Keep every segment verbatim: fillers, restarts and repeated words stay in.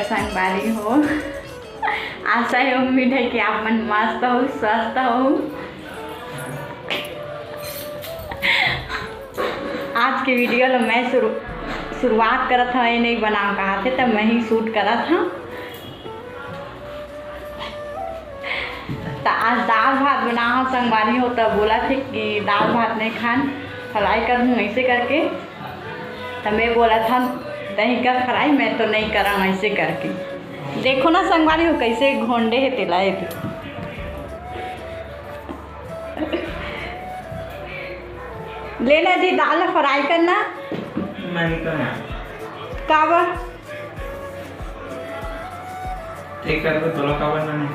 संगवारी हो, आशा हे उम्मीद हे कि आप मन मस्त हो, स्वस्थ हो। आज के video ल मैं शुरू, शुरुआत करत हव, ये नइ बनाव कहाथे त मैं ही shoot करत हव। त आज दाल भात बनाव हव संगवारी हो, त बोलत हे कि दाल भात नइ खान, fry कर दूँ ऐसे करके। त मैं बोलत हव, "तहीं कर fry, मैं तो नइ करंव," ऐसे करके। देखो ना संगवारी हो, कैसे घोंडे हे तेला, ये दे। ले ना जी, दाल fry करना। मैं नहीं करना। काबर? ते कर दो, तोला काबर ना नहीं?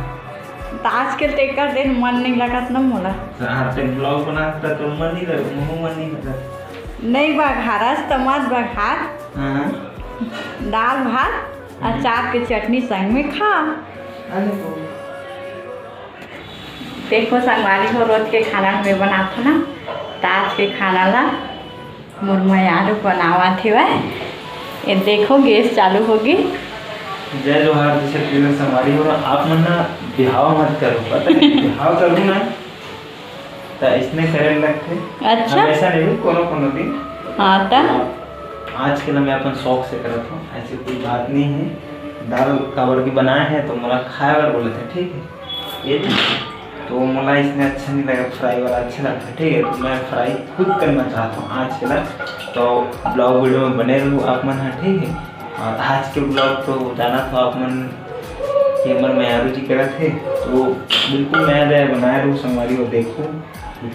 त आजकल ते कर दे, मन नहीं लगत ना मोला। हाँ, ते vlog बनात त तो मन नहीं लग, मुँह मन नहीं लगत। नहीं बघारस त मत बघार। हाँ। दाल भात, हम्म। अचार के चटनी संग में खा। अरे वो। देखो संगवारी हो, रोज के खाना में बनात हो ना, त आज के खाना ला मोर मयारू बनावत हेवय। ये देखो, गैस चालू होगे। जय जोहार, जय छत्तीसगढ़ संगवारी हो। आप मन ना बिहाव मत करो, पता नहीं बिहाव करूँ ना, त इसने करे लगथे। अच्छा। हमेशा नहीं भी, कोनो कोनो दिन। हाँ, त? आज के ना मैं अपन शौक से करत हूँ, ऐसी कोई बात नहीं है। दाल काबर की बनाए हैं तो मोला खाए बर बोले थे, ठीक है? ये तो मोला इसने अच्छा नहीं लगा, fry वाला अच्छा लगता है, ठीक है? तो मैं fry खुद करना चाहता हूँ आज के ना। तो vlog video में बने रहू आप मन, हाँ, ठीक है? और आज के vlog तो जाना था आप मन कि हमर मयारू जी करत हे, तो बिल्कुल नया नया बनाए रहू संगवारी हो, देखो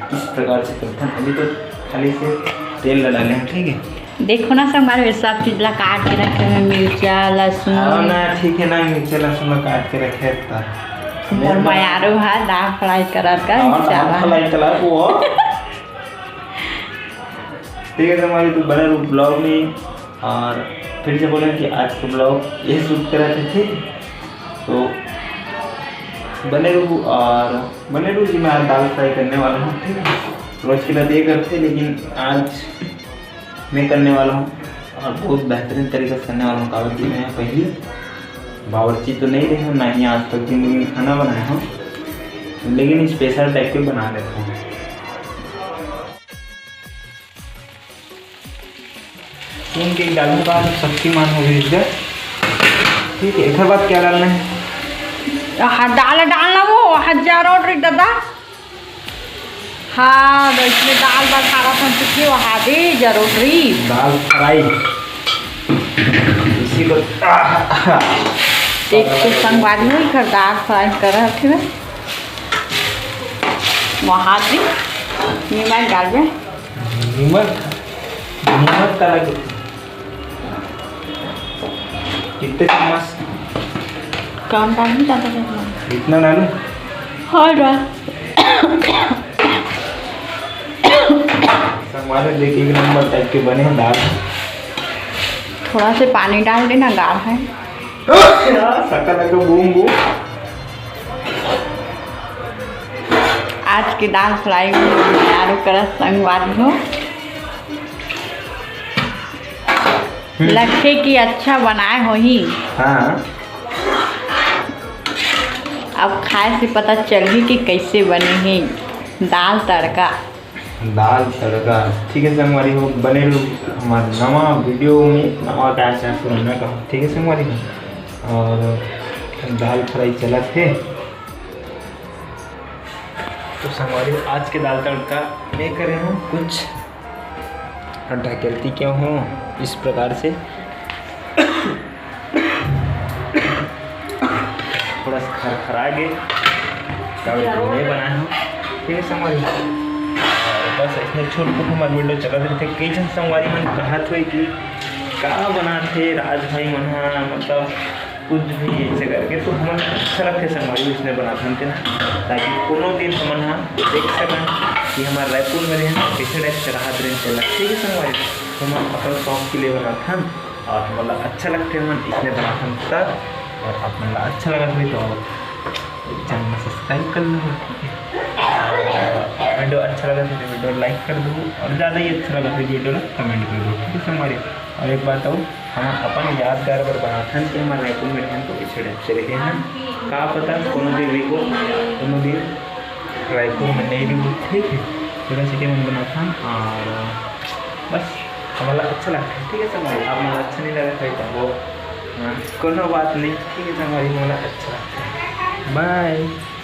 किस प्रकार से करथन। अभी तो खाली से तेल ला डाले हैं, ठीक है? देखो ना संगवारी हो, सब चीज ला काट के रखे हैं, मिर्चा, लहसुन। हाँ ना, ठीक है ना, मिर्चा लहसुन ला काट के रखे हैं त। मोर मयारू हा दाल fry करत का और दाल चावल। Fry करत वो। ठीक है संगवारी, तो बने रहू vlog में। और फिर से बोले कि आज का vlog ये shoot करा थे, ठीक? तो बने रहू और बने रहू जी, मैं आज दाल fry करने वाला हूँ, ठीक है? रोज के बाद ये करते हैं, लेकिन आज मैं करने वाला हूँ और बहुत बेहतरीन तरीके से करने वाला हूँ। काबर कि मैं पहली बावर्ची तो नहीं रहे हूँ, ना ही आज तक जिंदगी में खाना बनाया हूँ, लेकिन special type के बना लेता हूँ। सुन के डालूं का शक्तिमान हो गई इधर। ठीक है, एक बात क्या डालना है? हाँ, दाल डालना वो, हजार और दादा। हाँ, तो इसमें दाल बघारा था, कितनी वहा दे जरूरी। दाल fry। इसी को, आह, देख तो संगवारी हो, इधर दाल fry कर रहे थे। वहा दे, निमक डाल दे। निमक, निमक का लगे। कितने चम्मच? कम डालूं, ज्यादा डालूं? इतना डालूं? हाँ, डाल। संगवारी देखिए, एक नंबर type के बने हैं दाल। थोड़ा से पानी डाल देना, गाढ़ा है। सका लगा बूम बूम। आज के दाल fry में आलू का रस संगवारी हो। हम्म। लगथे कि अच्छा बनाए होही। हाँ। अब खाए से पता चलही कि कैसे बने हे दाल तड़का। दाल तड़का। ठीक है संगवारी हो, बने रहू हमारे नवा video में, नवा का चाहे पुराना का, ठीक है संगवारी हो। और दाल fry चलत हे। तो संगवारी हो, आज के दाल तड़का मैं करे हूँ कुछ डकैती क्यों हो इस प्रकार से। थोड़ा सा खरखरा गे, तब मैं बनाए हूँ। ठीक है संगवारी, बस इसने छोट कुट हमारे video चलत रहिथे। कई झन संगवारी मन कहत हुए कि का बनाथे राज भाई मन ह, मतलब कुछ भी ऐसे करके, तो हमन अच्छा लगथे संगवारी इसने बनाथन तेन, ताकि कोनो दिन हमन ह देख सकन कि हमारे रायपुर में रहन कैसे type से राहत रहन तेला। ठीक है संगवारी, हमन अपन शौक के लिए बनाथन और हमन ला अच्छा लगथे, हमन इसने बनाथन तब। और आप मन ला अच्छा लगत होही तो channel subscribe कर लो, ठीक है? वीडियो अच्छा लगा तो वीडियो लाइक कर दो, और ज़्यादा ही अच्छा लगा तो वीडियो ला कमेंट कर दो, ठीक है संगवारी। और एक बात और, हम अपन यादगार बर बनाथन कि हमर रायपुर में रहन तो पीछे टाइप से रहे हैं, का पता कोनो दिन रिको, कोनो दिन रायपुर में नहीं रिको, ठीक है। तो वैसे के मन बनाथन और बस हमला अच्छा लगता है, ठीक है संगवारी। आप मन अच्छा नहीं लगा है तो वो, हाँ, कोनो बात नहीं, ठीक है संगवारी, हमला अच्छा लगता है। बाय।